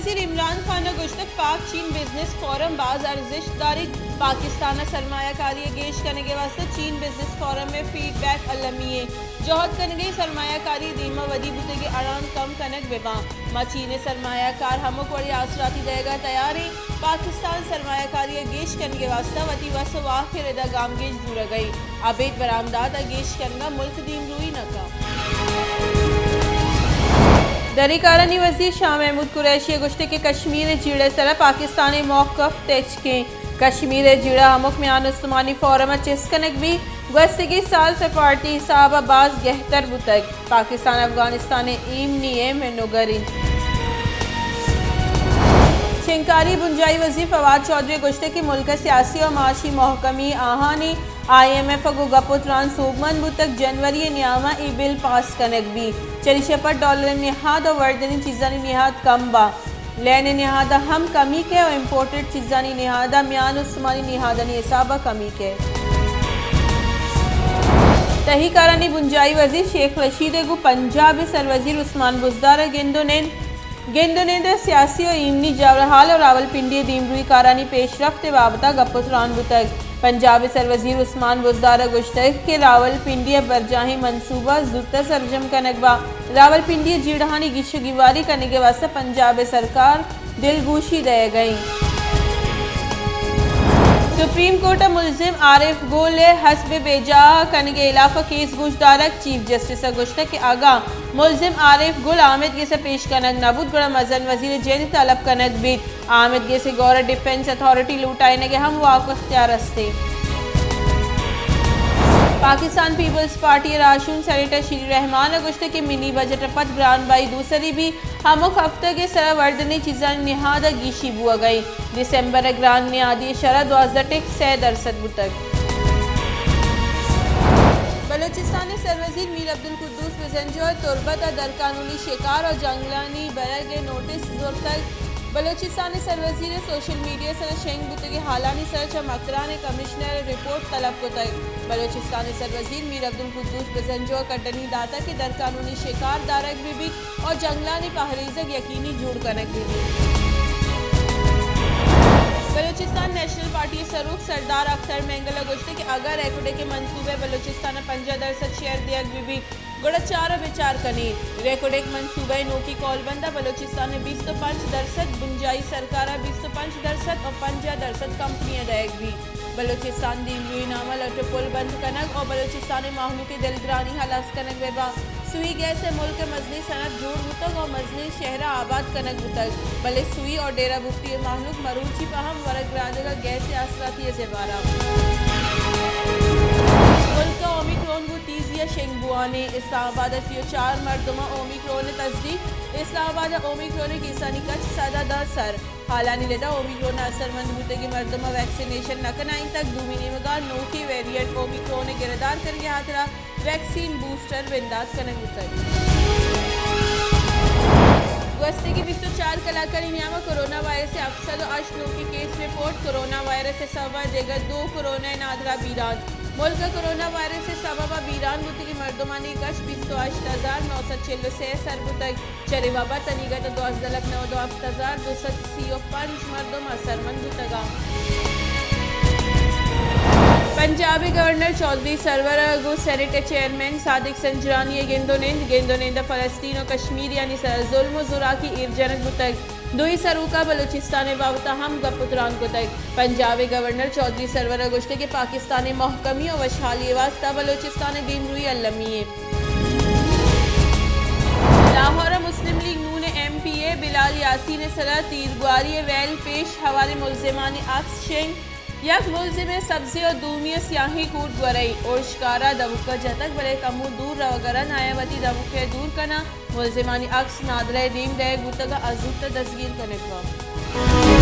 وزیر عمران خان ءَ گوشتگ، پاک چین بزنس فورم باز ارزشت داریت، پاکستان ءَ سرمایہ کاری ءِ گیش کنگ ءِ واستہ چین بزنس فورم ءِ فیڈ بیک المی ایں، جہد کنگ ءَ سرمایہ کاری ءِ دیما ودی بوتگیں اڑاند کم کنگ بہ باں، ما چین ءِ سرمایہ کار ہمک وڑیں آسراتی دئیگ ءَ تیار ایں، پاکستان سرمایہ کاری ءِ گیش کنگ ءِ واستہ وتی وس ءُ واک ءِ ردا گامگیج زورگ ءَ ایں، ابید برآمدات ءِ گیش کنگ ءَ ملک دیمروئی نہ کنت۔ دری کارانی وزیر شاہ محمود قریشی ءَ گوشتگ کہ کشمیر ءِ جیڑہ ءِ سرا پاکستان ءِ موقف تچک ایں۔ کشمیر ءِ جیڑہ ہمک میان استمانی فورم ءَ چست کنگ بیت۔ گوستگیں سال سفارتی حساب ءَ باز گہتر بوتگ۔ پاکستان افغانستان ءِ ایمنی ءِ منوگر اِنت۔ شنگکاری بنجاہی وزیر فواد چوہدری ءَ گوشتگ کہ ملک ءِ سیاسی ءُ معاشی محکمی آہانی آئی ایم ایف ءَ گوں گپ ءُ تران سوبمند بوتگ، جنوری ءِ نیام ءَ اے بل پاس کنگ بیت، چریشی ءَ پد ڈالر ءِ نہاد ءُ وردنی چیزانی نہاد کم با، لین ءِ نہاد ءَ ہم کمی کئے ءُ امپورٹڈ چیزانی نہاد ءَ میان استمانی نہادانی حساب ءَ کمی کئے۔ تہی کارانی بنجاہی وزیر شیخ رشید ءَ گوں پنجاب ءِ سروزیر عثمان بزدار ءَ گند ءُ نند گند ءُ نند ءَ سیاسی ءُ ایمنی جاورحال ءُ راولپنڈی ءِ دیمروئی کارانی پیشرفت ءِ بابت ءَ گپ ءُ تران بوتگ۔ پنجاب ءِ سروزیر عثمان بزدار ءَ گوشتگ کہ راولپنڈی ءِ برجاہیں منصوبہ زوت ءَ سرجم کنگ با۔ راولپنڈی ءِ جیڑہانی گیش ءُ گیواری کنگ ءِ واستہ پنجاب ءِ سرکار دلگوشی دئیگ ءَ اِنت۔ سپریم کورٹ ءَ ملزم عارف گل ءِ حسب بیجا کنگ ءِ ہلاپ ءَ کیس گوش دارگ، چیف جسٹس ءَ گوشتگ کہ اگاں ملزم عارف گل آمید گس ءَ پیش کنگ نہ بوت، گڑا مزن وزیر ءِ جند طلب کنگ بیت۔ آمید گس ءِ گور ءَ ڈیفنس اتھارٹی لوٹائینگ ءِ ہم واک ءُ اختیار است اِنت۔ پاکستان پیپلز پارٹی ءِ راہشون سینیٹر شیری رحمان ءَ گوشتگ کہ منی بجٹ ءَ پد گران بہائی دوسری بیت، ہمک ہفتگ ءِ سرا وردنی چیزانی نہاد ءَ گیشی بوگ ءَ اِنت۔ دسمبر ءَ گران نہادی ءِ شرح دوازدہ ٹک سئے درسد بوتگ۔ بلوچستان ءِ سروزیر میر عبدالقدوس بزنجو ءَ تربت ءَ درقانونی شکار ءُ جنگلانی برگ ءِ نوٹس زرتگ۔ بلوچستان ءِ سروزیر ءِ سوشل میڈیا ءِ سرا شنگ بوتگیں ہالانی سرا چہ مکران ءِ کمشنر ءَ رپورٹ طلب کتگ۔ بلوچستان ءِ سروزیر میر عبدالقدوس بزنجو ءَ کڈنی داتگ کہ درقانونی شکار دارگ بہ بیت ءُ جنگلانی پہریزگ یقینی جوڑ کنگ بہ بیت۔ بلوچستان نیشنل پارٹی ءِ سروک سردار اختر مینگل ءَ گوشتگ کہ اگاں ریکوڈک ءِ منصوبہ ءَ بلوچستان ءَ پنجاہ درسد شیئر دیگ بہ بیت، گڑا چار ءُ بچار کنیں۔ ریکوڈک منصوبہ ءِ نوکیں کولبند ءَ بلوچستان ءَ بیست ءُ پنچ درسد، بنجاہی سرکار ءَ بیست ءُ پنچ درسد ءُ پنجاہ درسد کمپنی ءَ دئیگ بیت۔ بلوچستان دیمروئی ءِ نام ءَ لٹ ءُ پل بند کنگ ءُ بلوچستان ءِ مہلوک ءِ دلگرانی ہلاس کنگ بہ باں۔ سوئی گیس ءِ ملک ءِ مزنیں صنعت جوڑ بوتگ ءُ مزنیں شہر ءَ آباد کنگ بوتگ، بلے سوئی ءُ ڈیرہ بگٹی ءِ مہلوک مروچی پہ ہم ورگ رادگ ءَ گیس ءِ آسراتی ءَ زبہر اَنت۔ ملک ءَ اومیکرون گوں تیزی ءَ شنگ بوان اِنت۔ اسلام آباد ءَ سی ءُ چار مردماں اومیکرون ءِ تصدیق۔ اسلام آباد ءَ اومیکرون ءِ کیسانی کچ سد ءَ دہ سر۔ ہالانی ردا اومیکرون ءَ اثرمند بوتگیں مردماں ویکسینیشن نہ کنائینتگ، دومی نیمگا نوکیں ویریئنٹ اومیکرون ءِ گرادار کنگ ءِ ہاترا ویکسین بوسٹر بندات کنگ بوتگ۔ گوستگیں بیست ءُ چار کلاکانی نیام ءَ کرونا وائرس ءِ ہپت سد ءُ ہشت نوکیں کیس رپورٹ، کرونا وائرس ءِ سبب ءَ دگہ دو کرونا ءِ نادراہ بیران۔ ملک ءَ کرونا وائرس ءِ سبب ءَ بیران بوتگیں مردمانی کش بیست ءُ ہشت ہزار نو سد چل ءُ سے سر بوتگ۔ چرے وبا تنیگت ءَ دوازدہ لکھ نود ءُ ہفت ہزار دو سد سی ءُ پنچ مردم اثرمند بوتگ اَنت۔ پنجاب ءِ گورنر چوہدری سرور ءَ گوں سینیٹ ءِ چیئرمین صادق سنجرانی ءَ گند ءُ نند، گند ءُ نند ءَ فلسطین ءُ کشمیریانی سرا ظلم ءُ زوراکی ایر جنگ بوتگ۔ دوئیں سروکاں بلوچستان ءِ بابت ءَ ہم گپ ءُ تران کتگ۔ پنجاب ءِ گورنر چوہدری سرور ءَ گوشتگ کہ پاکستان ءِ مہکمی ءُ وشحالی ءِ واستہ بلوچستان ءِ دیمروئی المی اِنت۔ لاہور ءَ مسلم لیگ نون ءِ ایم پی اے بلال یاسین ءِ سرا تیرگواری ءِ ویل پیش، ہواریں ملزمانی عکس شنگ، یک ملزم ءِ سبزیں ءُ دومی ءِ سیاہیں کوٹ گورئی، ارشکار ءَ دمک ءَ جتگ، بلے کمو دور روگ ءَ رند آیاں وتی دمک ءَ دور کناں۔ ملزمانی عکس نادراہ ءِ دیم دئیگ بوتگ ءُ زوت ءَ دزگیر کنگ بنت۔